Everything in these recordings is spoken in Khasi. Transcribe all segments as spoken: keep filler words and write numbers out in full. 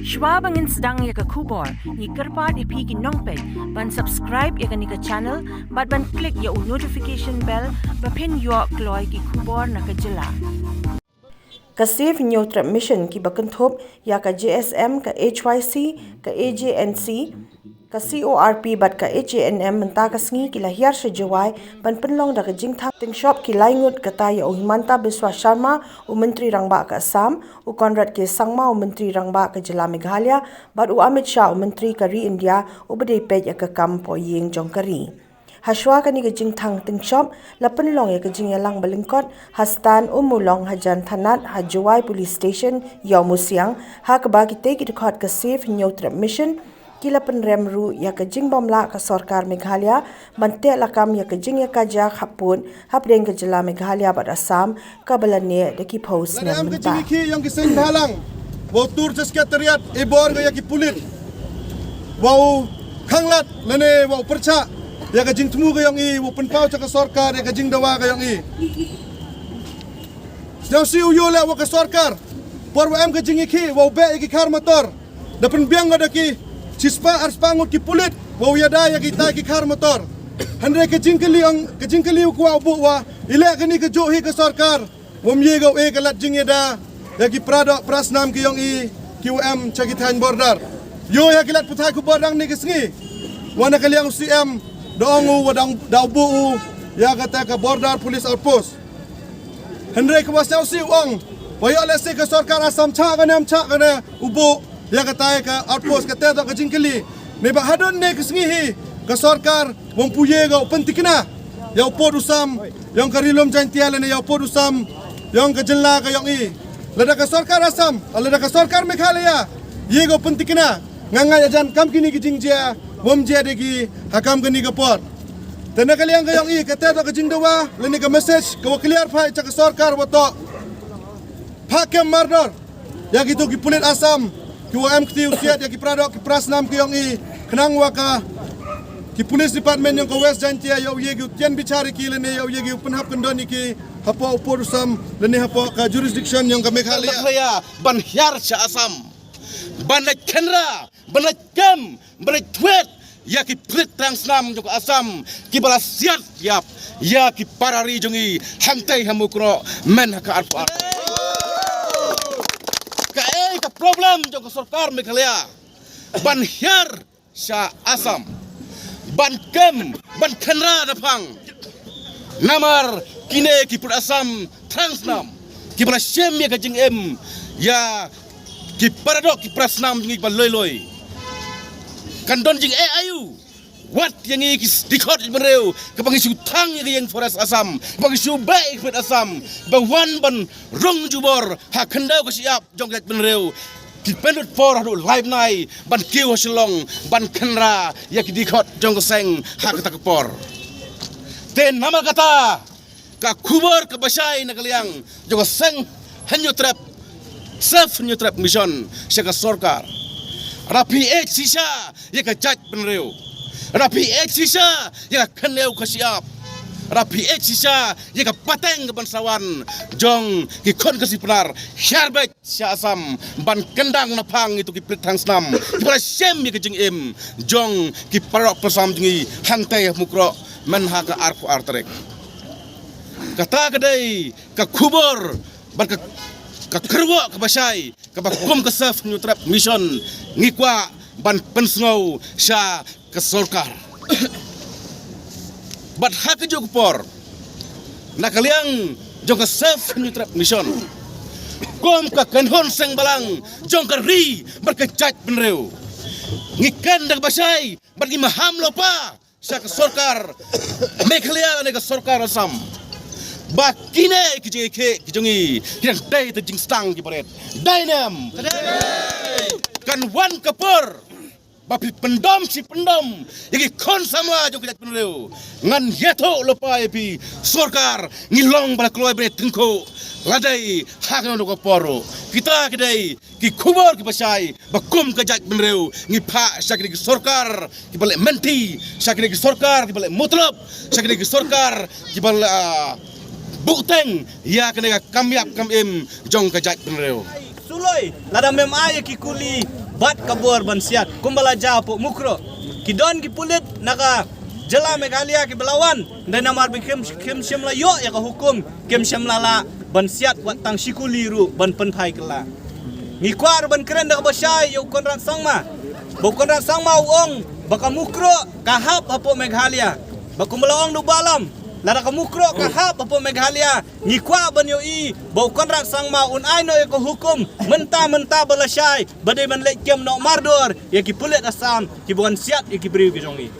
Shwa ba ngin sdang ïa ka khubor, ngi kyrpad ïa phi ki nongpeit ban subscribe ïa kane ka channel bad ban click ïa u notification bell ba phin ïoh kloi ki khubor na ka jylla. Ka Save Hynñiewtrep Mission kiba kynthup ïa ka J S M, ka H Y C, ka A J N C, ka C O R P bad ka H A N M mynta ka sngi ki la hiar sha Jowai ban pynlong da ka jingthang tyngshop ki lai ngut, kata ïa u Himanta Biswa Sharma, u Myntri Rangbah ka Assam, u Conrad K Sangma, u Myntri Rangbah ka jylla Meghalaya, bad u Amit Shah, u Myntri ka ri India uba dei peit ïa ka kam poh ïing jong ka ri. Hashwa kane ka jingthang tyngshop la pynlong ïa ka jingïalang ba lyngkot ha stand Ummulong hajan thanat ha Jowai Police Station Ïawmusiang, ha kaba kitei ki dkhot ka Save Hynñiewtrep Mission ki la pynrem ruh ïa ka jingbymlah ka sorkar Meghalaya ban teh lakam ïa ka jingïakajia khappud hapdeng ka jylla Meghalaya bad Assam kaba la neh da ki phew snem mynta. Lada em ka jingïakhih ïong ki seng bhalang, wow tur sha Secretariat, i bor ka ïa ki pulit, wow khanglad lane wow pyrshah ïa ka jingthmu ka ïong i, wow pynpaw sha ka sorkar ïa ka jingdawa ka ïong i. Sngewsih u ïoh leh wa ka sorkar, por wa em ka jingïakhih, wow beh ïa ki khar motor, da pynbiang da ki shispah arspah ngut ki pulit wow ïada ïa kita ki khar motor. Hynrei ka jingkylli ong, ka jingkylli u kwah u buh wa, i leh kane kajuh hi ka sorkar, wym ïoh ka, eh, ka lad jingïada ïa ki paradoh parasnam ki ïong i, ki wa em sha ki thaiñ border. Ïoh ïa ki lad pathai khubor dang ne ka sngi, wa na ka liang u C M da ong u wa dang da u buh u ïa kata ka border police outpost. Hynrei ka wa sngewsih u ong, wa ïoh lehse ka sorkar Assam chah kane, em chah kane u buh ïa kata ka outpost, kata toh ka jingkylli. Neba hadon ne ka sngi hi ka sorkar wym pu ïoh ka u pyntikna ïa u pud u sam ïong ka Ri Lum Jaiñtia lane ïa u pud u sam ïong ka jylla ka ïong i. Lada ka sorkar Assam, lada ka sorkar Meghalaya ïoh ka u pyntikna, nga ngeit ajan kam kini ki jingjia wym jia de ki ha kam kani ka por. Te na ka liang ka ïong i, kata toh ka jingdawa lane ka message ka wa clear phai cha ka sorkar wa toh, phah kem mardor ïa kitu ki pulit Assam ki wa em kti u siat ïa ki paradoh ki parasnam ki ïong i, khnang wa ka ki police department ïong ka West Jaiñtia ïoh ïa ki u tian bichar ïa ki lane ïoh ïa ki u pynhap kyndon ïa ki hapoh u pud u sam lane hapoh ka jurisdiction ïong ka Meghalaya. Meghalaya ban hiar sha Assam, ban leit khynra, ban leit kem, ban leit thwet ïa ki pulit thrang snam jong ka Assam kiba la siat ïap ïa ki para ri jong i hangtei ha Mukroh, men ha ka arphew ar. Kaei ka problem jong ka sorkar Meghalaya ban hiar sha Assam, ban kem, ban khynra da phang? Namar kine ki pulit Assam thrang snam kiba la shem ïa ka jingim ïa ki paradoh ki parasnam jong ngi ba loi loi. Kan don jingeh aïu wat ïa ngi ki dkhot jaitbynriew kaba ngi shu thang ïa ka ïing forest Assam, ba ngi shu beh ïa ka pyrthei Assam, ba wan ban rung jubor ha khyndew ka shyiap jong ka jaitbynriew, ki pynlut por haduh lai bnai ban kiew ha Shillong ban khynra ïa ki dkhot jong ka seng ha kata ka por. Te namar kata ka khubor kaba shai na ka liang jong ka Save Hynñiewtrep, Save Hynñiewtrep Mission sha ka sorkar. Ra phi ïeit shisha ïa ka jaitbynriew. Ra phi ïeit shisha ïa ka khyndew ka shyiap. Ra phi ïeit shisha ïa ka pateng ka ban sa wan jong ki khun ka Sipnar. Hiar beit sha Assam ban kyndang na phang ïa kitu ki pulit thrang snam kiba la shem ïa ka jingim jong ki para parasnam jong ngi hangtei ha Mukroh, men ha ka arphew ar tarik. Kata ka dei ka khubor bad ka, ka kyrwoh kaba shai kaba kum ka Save Hynñiewtrep Mission ngi kwah ban pynsngew sha ka sorkar. Bad ha kajuh ka por, na ka liang jong ka Save Hynñiewtrep Mission, kum ka kynhun seng balang jong ka ri bad ka jaitbynriew, ngi kren da kaba shai bad ngi maham lypa sha ka sorkar Meghalaya ne ka sorkar Assam ba kine ki jingïakhih ki jong ngi ki dang dei te jingstang ki barit. Dei ne em? Kan wan ka por ba phi pyndom shi pyndom ïa ki khun samla jong ka jaitbynriew. Ngan ïathuh lypa ïa phi, sorkar ngi long ba la kloi bad tyngkhuh la dei ha kano kano ka por ruh. Kita ki dei ki khubor kiba shai ba kum ka jaitbynriew ngi phah sha kine ki sorkar kiba leh mynta, sha kine ki sorkar kiba leh mutlop, sha kine ki sorkar kiba la, ah, buhteng ïa kane ka kam ïap kam im jong ka jaitbynriew. Suloi, lada mem ai ïa ki kuli bad ka bor ban siat kumba la jia hapoh Mukroh. Ki don ki pulit na ka jylla Meghalaya kiba la wan, dei namar ba kim, kim shym la ïoh ïa ka hukum, kim shym la lah ban siat wat tang shi kuli ruh ban pynphai kylla. Ngi kwah ruh ban kren da kaba shai ïa u Conrad Sangma, ba u Conrad Sangma u ong ba ka Mukroh ka hap hapoh Meghalaya. Ba kumba la ong da u Bah Lam, lada ka Mukroh ka hap hapoh Meghalaya, ngi kwah ban ïohi ba u Conrad Sangma un ai noh ïa ka hukum mynta mynta ba la shai, ba dei ban leit kem noh mardor ïa ki pulit Assam kiba wan siat ïa ki briew ki jong ngi.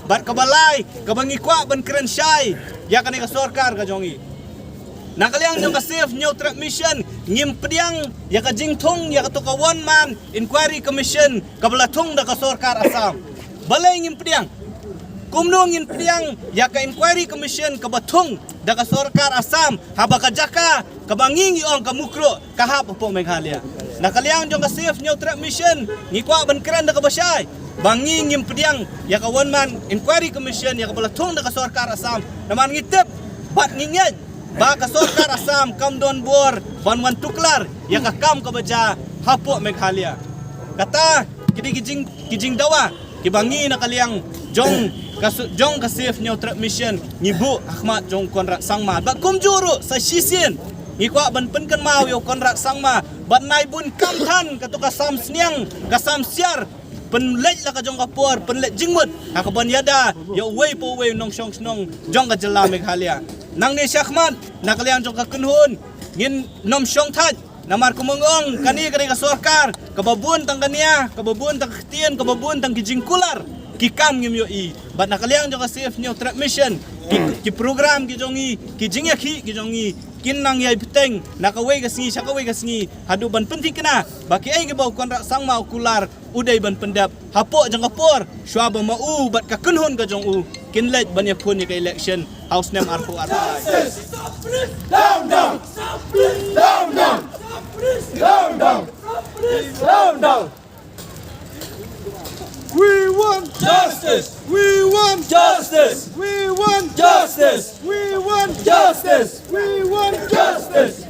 Bad kaba lai kaba ngi kwah ban kren shai ïa kane ka sorkar ka jong ngi, na ka liang jong ka Save Hynñiewtrep Mission ngim pdiang ïa ka jingthung ïa kato ka One Man Inquiry Commission kaba la thung da ka sorkar Assam. Balei ngim pdiang? Kumno ngin pdiang ïa ka Inquiry Commission kaba thung da ka sorkar Assam haba ka jaka kaba ngi ngi ong ka Mukroh ka hap hapoh Meghalaya? Na ka liang jong ka Save Hynñiewtrep Mission ngi kwah ban kren da kaba shai ba ngi ngim pdiang ïa ka One Man Inquiry Commission ïa kaba la thung da ka sorkar Assam. Namar ngi tip bad ngi ngeit ba ka sorkar Assam kam don bor ban wan tuklar ïa ka kam kaba jia hapoh Meghalaya. Kata ki dei ki jing, ki jingdawa kiba ngi na ka liang jong ka su-, jong ka Save Hynñiewtrep Mission ngi buh ha khmat jong u Conrad Sangma. Bad kumjuh ruh sa shisien ngi kwah ban pynkynmaw ïa u Conrad Sangma ban nai bun kam than kato ka sam sniang ka sam siar, pynleit la ka jong ka por, pynleit jingmut ha kaban ïada ïa uwei pa uwei u nongshong shnong jong ka jylla Meghalaya. Nangne shakhmat na ka liang jong ka kynhun ngin nym shong thait. Namar kumba nga ong, kane ka dei ka sorkar kaba bun tang ka nia, kaba bun tang ka ktien, kaba bun tang ki jingkular, ki kam ngim ïohi. Bad na ka liang jong ka Save Hynñiewtrep Mission ki, ki program ki jong ngi, ki jingïakhih ki jong ngi kin nang ïai bteng na kawei ka sngi sha kawei ka sngi haduh ban pynthikna ba kiei kiba u Conrad Sangma u kular u dei ban pyndep hapoh jong ka por shuwa ba ma u bad ka kynhun ka jong u kin leit ban ïakhun ïa ka election ha u snem arphew arphew lai. Down, down. Down, down. Down, down. Down, down. We want justice. We want justice. We want justice. We want justice. We want justice.